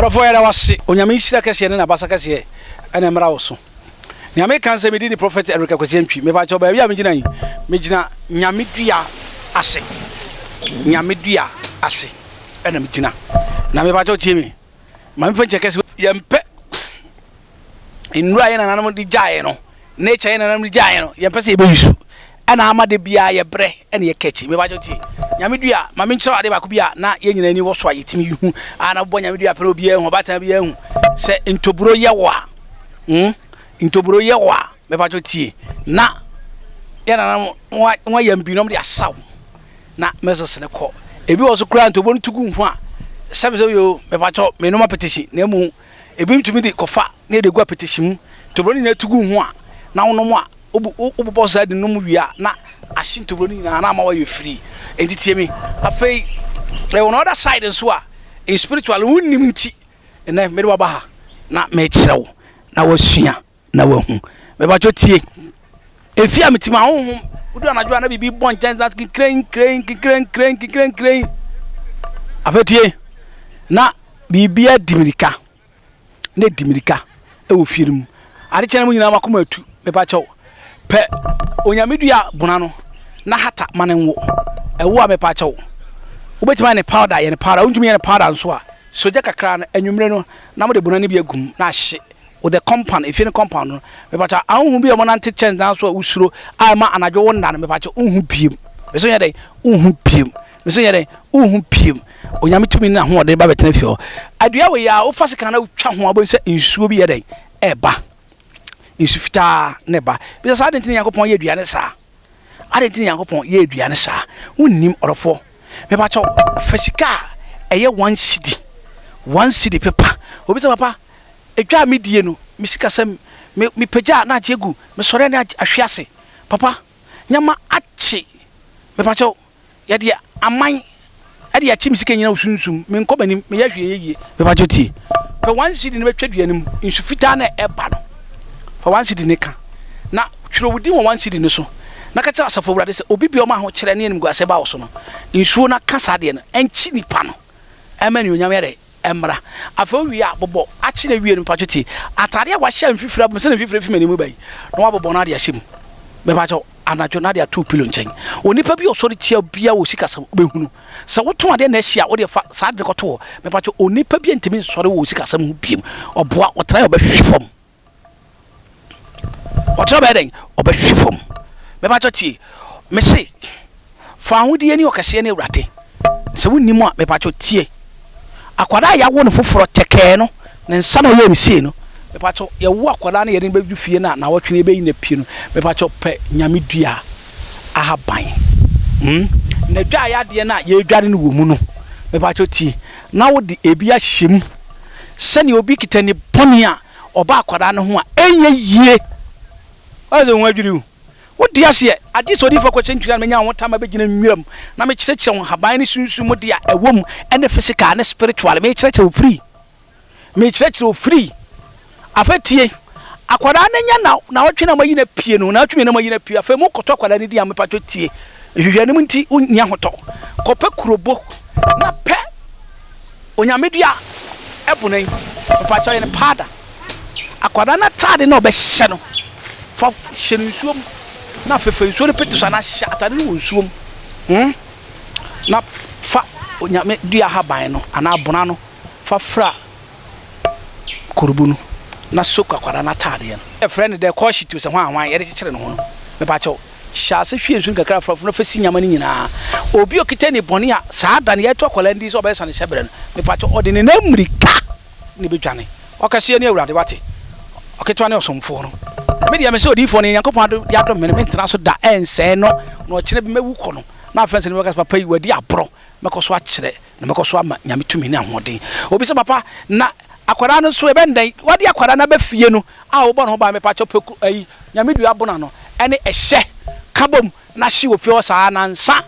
Ɔdɔfoɔ yɛda wo ase. Onyame nhyira kɛseɛ ne nabasa kɛseɛ ɛna mmra wo so. Nea meka ne sɛ medin de Prophet Eric Akwasi Antwi. Mepakyɛw baabi a megyina yi, megyina Nyame dua ase. Nyame dua ase ɛna megyina. Na mepakyɛw tie me. Ma memfa nkyɛ kɛse. Yɛmpɛ nnuro a yɛn nananom de gyaeɛ no, nature yɛn nananom de gyaeɛ no, yɛmpɛ sɛ yɛbɛyi so. Ɛna ama da biara yɛbrɛ ɛna yɛka akyi. Mepakyɛw tie. Nyame dua, ma menkyerɛ wo ade baako bi a na yɛn nyinaa ani wɔ so a yɛtumi hu. A na wobɔ Nyame dua pɛ na obiara hu, ɔbaatan biara hu. Sɛ ntoburo yɛ wo a, hmm, ntoburo yɛ wo a, mepakyɛw tie. Na yɛn nananom wɔayam bi na wɔde asaw na measles no kɔ. Ebi wɔ so koraa ntoburo no tu gu ho a, sɛbisɛbi o, mepakyɛw menom apetesi na emu ebi tumi de kɔfa na yɛde gu apetesi mu. Ntoburo no nyinaa tu gu ho a, na wonom a, wobobɔ saa de nom wie a, na ahye ntoburo no nyinaa na ama woayɛ free. Enti tie me. Afei, ɛwɔ no other side nso a, in spiritual wonnim nti, ɛnɛ mede waba ha na mekyerɛ wo na wasua na wahu. Mepakyɛw tie. Efi a mete mu ahonhom, wodu anadwo a na biribi bɔ nkyɛn na kinkren kren kinkren kren kinkren kren. Afei tie, na biribi adi mirika. Na edi mirika wɔ fie no mu. Ade kyɛ na mo nyinaa mo akoma atu. Mepakyɛw, pɛ onyame dua bona no na hata ma no nwo. Ɛwo a mepakyɛw, wobɛtumi ayɛ ne powder, yɛ ne powder. Wontumi yɛ ne powder nso a, sɔ gya kakra no anwummere no na mode bona no bi agu mu na ahye. With the compound, efie no compound no, mepakyɛw, ahonhom bi a wɔnante kyɛnse nan so a wosuro a ɛma anadwo wo nna no, mepakyɛw, wonhu biem. Mese nyɛ dɛn? Wonhu biem. Mese nyɛ dɛn? Wonhu biem. Onyame tumi ne n'ahoɔden ba bɛtena fie hɔ. Adua wei a wofa sekan na wotwa ho a wobɛhu sɛ nsuo bi yɛ dɛn? Ɛba. Nsu fitaa na ɛba. Bisa sɛ adɛn nti na Nyankopɔn yɛ dua no saa? Adɛn nti na Nyankopɔn yɛ dua no saa? Wonnim ɔdɔfoɔ. Mepakyɛw, fa sika a ɛyɛ 1 cedi, 1 cedi pepa. Obi sɛ papa, edwa a medie no, me sikasɛm, me mepagya a na agye agu, mesɔre a na ahwe ase. Papa, nyama akye. Mepakyɛw, yɛde aman de akye me sika nyina wo sunsum, menkɔ m'anim, meyɛ hwee ɛnyɛ yie. Mepakyɛw tie, pɛ 1 cedi no bɛtwa dua no mu, nsu fitaa no a ɛba no, fa 1 cedi no ka, na twerɛ wo din wɔ 1 cedi no so, na ka kyerɛ Asafo Awurade sɛ, obi biara ɔma ahokyerɛ ne animguaseɛ ba wo so no, nsuo no aka saa adeɛ no, ɛnkye nipa no, ɛmma anuonyam yɛ dɛ? Ɛmmra. Afei wowie a, bobɔ akye na wie no, mepakyɛw tie, atade a wahyɛ a mfifire abom, sɛnea mfifire fi m'anim ba yi, na wabobɔ no ade ahyɛ mu. Mepakyɛw, anadwo na de ato wo pillow nkyɛn. Onipa bi a ɔsɔre tia wo biara wɔ sikasɛm, wobɛhunu. Sɛ wotɔn adeɛ na ɛhye a, wodeɛ fa saa ade no kɔto hɔ. Mepakyɛw, onipa bi ntumi nsɔre wɔ wo sikasɛm ho biom. Ɔboa, ɔtra a ɔbɛhwe fam. Ɔtra ɔbɛyɛ dɛn? Ɔbɛhwe fam. Mepakyɛw tie, mese, fa ahodie ne ɔkɛseɛ ne Awurade. Sɛ wonnim a, mepakyɛw tie. Akwadaa a yɛawo no foforɔ tɛkɛɛ no, ne nsa na ɔyɛɛ no sei no, mepakyɛw, yɛwo akwadaa no yɛde no bɛdu fie no a, naawɔtwe no yɛbɛyi no apue no, mepakyɛw pɛ nyame dua ahaban. Hmm? Na dwa a yɛadeɛ no a yɛredware no wɔ mu no, mepakyɛw tie, na wode ebi ahyɛ mu sɛnea obi kita ne bɔne a ɔba akwadaa no ho a ɛnyɛ yie. Ɔyɛ sɛ ho adwiri wo. Wode aseɛ, agye sɛ odiyifoɔ kɔkyɛ ntwiri a menya ho tam abɛgyina nwura mu na mekyerɛkyerɛ wo nhaban ne sunsum mu deɛ a ɛwɔ mu ne physical ne spiritual. Mekyerɛkyerɛ wo free. Mekyerɛkyerɛ wo free. Afei tie, akwadaa no anya na naawɔtwe na moayi no apue no, naawɔtwe mmienu na moayi no apue. Afei mokɔtɔ akwadaa no di a mepatwɔ tie. Nhwehwɛanim nti wonni ahotɔ. Kɔpɛ kurobo na pɛ Onyame dua ɛbono yi. Mepatwɔ yɛ no powder. Akwadaa no ataade no a ɔbɛhyɛ no, fa hyɛ no nsuo mu na afei fa nsuo no pete so anaa hyɛ ataade no wɔ nsuo mu. Hmm? Na fa Onyame dua ahaban no anaa abona no fa fra korubu no na soak akwadaa no ataadeɛ no. Yɛfrɛ no dɛ kɔɔhyito sɛ hwan hwan yɛde kyekyere ne ho no. Mepakyɛw, hyɛ ase hwie nsu no kakra fra na fa si nyama no nyinaa. Obi a okita ni bɔne a saa da no yɛto akwadaa no din sɛ ɔbɛyɛ sane hyɛbrɛ no, mepakyɛw, ɔde ne nan mmirika na ebedwane. Ɔkɛseɛ ne Awurade, wate? Ɔketewa ne ɔsomfoɔ no. Me deɛ, mese odiyifoɔ no, Nyankopɔn ado de adom me no, mentena so da, ɛnsɛe no, na ɔkyena bi mɛwu kɔ no, na afei sɛ ne bɛka sɛ, papa yi, wadi aborɔ, mɛkɔ so akyerɛ, na mɛkɔ so ama Nyame tumi ne ahoɔden. Obi sɛ, papa, na akwadaa no nso, ɛbɛn dɛn? Wade akwadaa no aba fie no, a wobɔ ne ho ban, mepa kyɛw, pɛ ayi, Nyame dua bona no, ɛne ɛhyɛ, ka bom, na hye wɔ fie hɔ saa, nansa,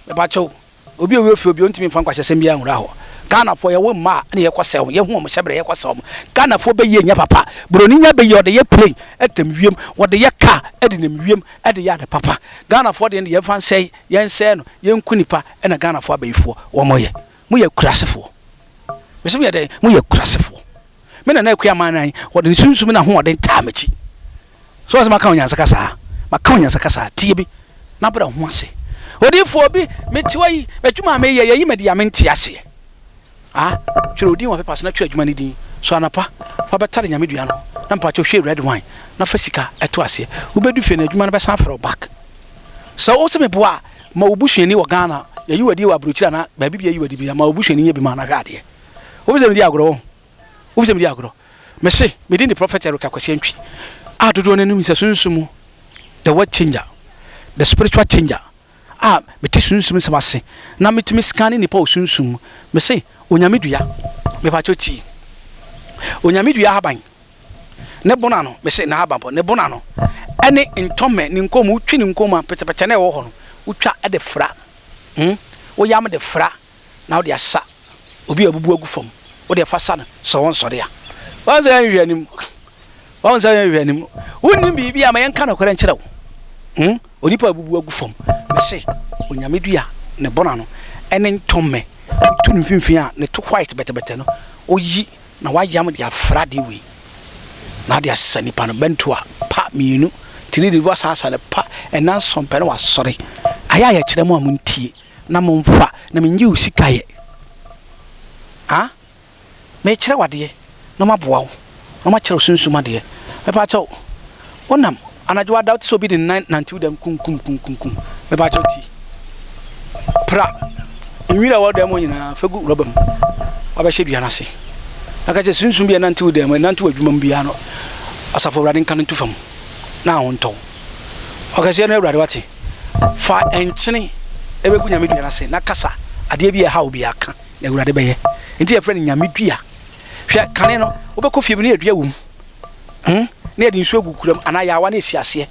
mepa kyɛw. Obi a ɔwɔ fie obi ɔntumi nfa nkwaseasɛm biara nwura hɔ. Ghanafoɔ yɛwo mma a ɛna yɛkɔ sɛe wɔn, yɛhu wɔn hyɛbrɛ yɛkɔ sɛe wɔn. Ghanafoɔ bɛyie nyɛ papa. Broni nya bɛyie ɔde yɛ plane ɛtam wiem, wɔde yɛ car ɛde nam wiem ɛde yɛ ade papa. Ghanafoɔ deɛ no yɛnfa nsɛe, yɛnsɛe no, yɛnku nipa ɛna Ghanafoɔ abayifoɔ wɔn yɛ. Moyɛ akurasefoɔ. Mese moyɛ dɛn? Moyɛ akurasefoɔ. Me nana Akua Amannan, wɔde ne sunsum ne n'ahoɔden taa m'akyi. So wɔn sɛ maka onyansa kasaa? Maka onyansa kasaa. Tie bi na brɛ ho ase. Odiyifoɔ bi, mete hɔ yi, adwuma a meyɛ, yɛyi me adi a mente aseɛ. Ah, twerɛ wo din wɔ pepa so na twerɛ adwuma no din. So anɔpa, fa bɛtare nyame dua no na mpakyɛw hwie red wine na fa sika to aseɛ. Wobɛdu fie no, adwuma no bɛsan afrɛ wo back. Sɛ wo se meboa a, ma wo busuani wɔ Ghana, yɛyi wo adi wɔ aburokyire anaa baabi biara yɛyi wo adi biara, ma wo busuani nyɛ bi ma wo na hwɛ adeɛ. Wopɛ sɛ medi agorɔ wɔn? Wopɛ sɛ medi agorɔ? Mese, me din de Prophet Eric Akwasi Antwi, a dodoɔ no anim sɛ sunsum mu, the word changer, the spiritual changer, a mete sunsum nsɛm ase na metumi scanne nnipa wɔ sunsum mu. Mese, Onyame dua, mepakyɛw tie, Onyame dua ahaban, ne bona no, mese n'ahaban pɔ, ne bona no, ɛne ntɔmmɛ, ne nkɔn mu, wotwi ne nkɔn mu a, pɛkyɛpɛkyɛ na ɛwɔ hɔ no, wotwa de fra, hmm, woyam de fra na wode asa obi a wabubu agu fam, wode fa sa no sɛ ɔnsɔre a. Wahu sɛ yɛnhwehwɛ anim. Wahu sɛ yɛnhwehwɛ anim. Wonnim biribi a ma yɛnka nokorɛ nkyerɛ wo. Hmm? Onipa a wabubu agu fam. Mese, onyame dua ne bona no ɛne ntɔmmɛ. Wotu no mfimfini a ne to white bɛtɛbɛtɛ no, woyi na wayam de afra adeɛ wei na ade asesa nipa no bɛnto a pa mmienu tiri de wasaasa no pa ɛnan sɔmpɛ na wasɔre. Ayɛ a yɛkyerɛ mo a montie. na momfa na mennye wo sika yɛ ah Mekyerɛ wo adeɛ na maboa wo na makyerɛ wo sunsum adeɛ Mepaakyɛw wonam anadwo ada wote sɛ obi de ne nan nante wo dɛm kunkum kunkum Mepaakyɛw ti pra nwira wɔ dan mu nyinaa fa gu rɔba mu wabɛhyɛ dua no ase na ka kyerɛ sunsum bi a ɛnante wo dan mu ɛnante w'adwuma mu biara no Asafo Awurade nka no nto fam na ahontɔ wo Ɔkɛseɛ no Awurade wate. Fa nkyene bɛgu Nyame dua no ase na kasa, adeɛ bi a ɛha wo biara ka na Awurade bɛyɛ. Nti yɛfrɛ no Nyame dua. Hwɛ, kane no, wobɛkɔ fie bi na yɛdua wom. Hmm? Na yɛde nsuo agu kura mu anaa yaawa na ɛsi aseɛ.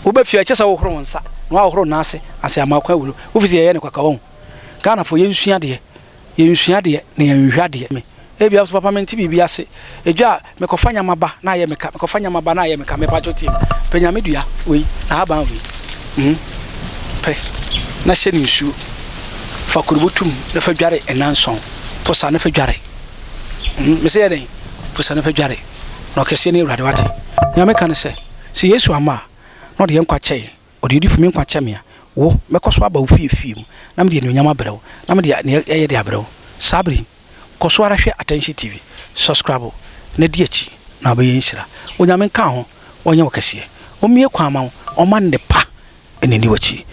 Woba fie a, ɛkyɛ sɛ wohoro wo nsa na woahohoro nan ase ansa ama akwan awuro. Wofi sɛ yɛyɛ no kwaka wɔn. Ghanafoɔ yɛnsua adeɛ. Yɛnsua adeɛ na yɛnhwɛ adeɛ. Me, ebia wo so papa mente biribi ase. Edwa a, mekɔfa nyama ba na ayɛ me ka, mekɔfa nyama ba na ayɛ me ka, mepakyɛw tie me. Pɛ nyame dua wei, n'ahaban wei, mm, pɛ na hyɛ no nsuo. Fa kurubo to mu na fa dware nnanson. Posa na fa dware. Mm, mese yɛ dɛn? Posa na fa dware. Na ɔkɛseɛ ne Awurade, wate? Nea meka ne sɛ, sɛ Yesu amma a, na ɔde yɛn nkwa kyɛ yɛn. Ɔde odifo me nkwa kyɛ me a, wo, mɛkɔ so aba wo fie fie mu, na mede anuonyam abrɛ wo, na mede nea ɛyɛ de abrɛ wo. Saa bere yi, kɔ so ara hwɛ Attention TV, subscribe, na di akyi, na wobɛyɛ nhyira. Onyame nka wo ho, ɔnyɛ wo kɛseɛ, ɔmmue kwan mma wo, ɔmma nnepa nnidi w'akyi.